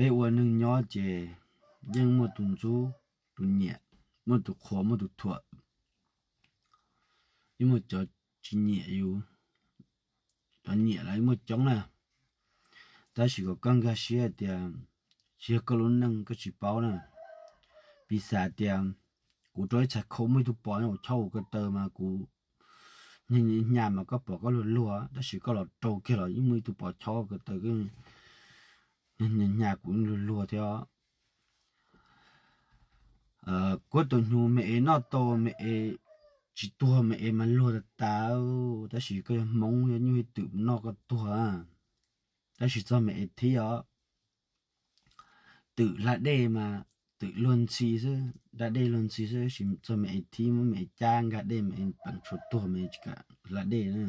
Peb ua neeg nyob ces yeej muaj tus ntxub, tus nyiam, muaj tus qhuas, muaj tus thuam, yeej muaj cov tsis nyiam yus, cov nyiam los yeej muaj coob na. Tab sis kom koj nkag siab tias tsis yog koj lub neej koj tsis paub na. Piv xam tias kuv rau ib txhais khau muaj ib tug pos nyob hauv chob hauv ko taw mas kuv hnya mas koj pom koj luag luag, tab sis koj los rau kiag los yeej muaj ib tug pos chob ko taw, hnya kuv yeej luag luag thiab. Kuv tus hnyuv me es noj tau me es tsis tuag me es mas luag tas tas, tab sis koj yog Hmoob yog nyuj twm noj koj tuag. Tab sis txog me es thib os, twm hla dej mas twm luag ntxhi xwb, da dej luag ntxhi xwb, tab sis txog me es thib muab me es cab nkag dej me es peem tshuav tuag me tsis kam hla dej na.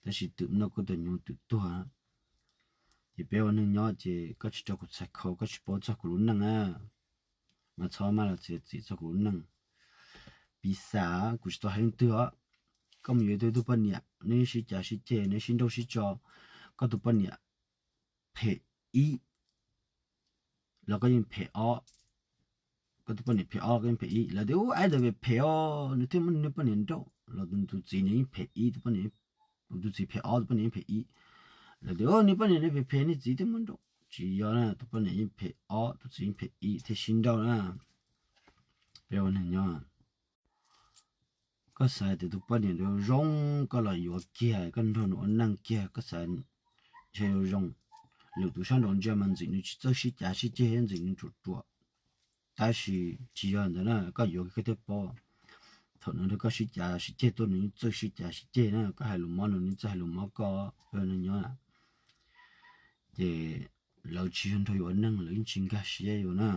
Tab sis twm noj koj tus hnyuv twm tuag. Ces peb ua neeg nyob ces koj tsis rau kuv txhais khau koj tsis paub txog kuv lub neej na, mas txhob maj los txiav txim txog kuv lub neej. Piv xam kuv tsis tau hais leej twg os, koj mus yuav tau ib tug poj niam neb sib cav sib ceg neb sib nrauj sib tso, koj tus poj niam phem ib los koj yeej phem ob, koj tus poj niam phem ob los koj yeej phem ib. Lawv tias ub, aib ntawd phem phem os, nws thiaj muab nws poj niam nrauj los tus txiv nws yeej phem ib, tus poj niam, tus txiv phem ob tus poj niam yeej phem ib. Lawv tias ub, nws poj niam nws phem phem nws txiv thiaj muab nrauj. Tsis yog na, tus poj niam yeej phem ob tus txiv yeej phem ib thiaj sib nrauj na. Peb ua neeg nyob, koj xav tias tus poj niam zoo zoo koj los yuav kiag koj nrog nws ua neej kiag koj xav ntshe yuav zoo. Lwm tus sab nraud ntsia mas ntxim nws tsis txawj sib cav sib ceg, ntxim nws ruam ruam. Tab sis tsis yog ntawd na, koj yuav kiag koj thiaj paub. Thaum nws nrog koj sib cav sib ceg tuaj nws yeej txawj sib cav sib ceg na, koj hais lus mob nws nws txawj hais lus mob koj, peb ua neeg nyob. Ces lawv tsis yog nrog yus ua neeg lawv yeej tsis nkag siab yus na.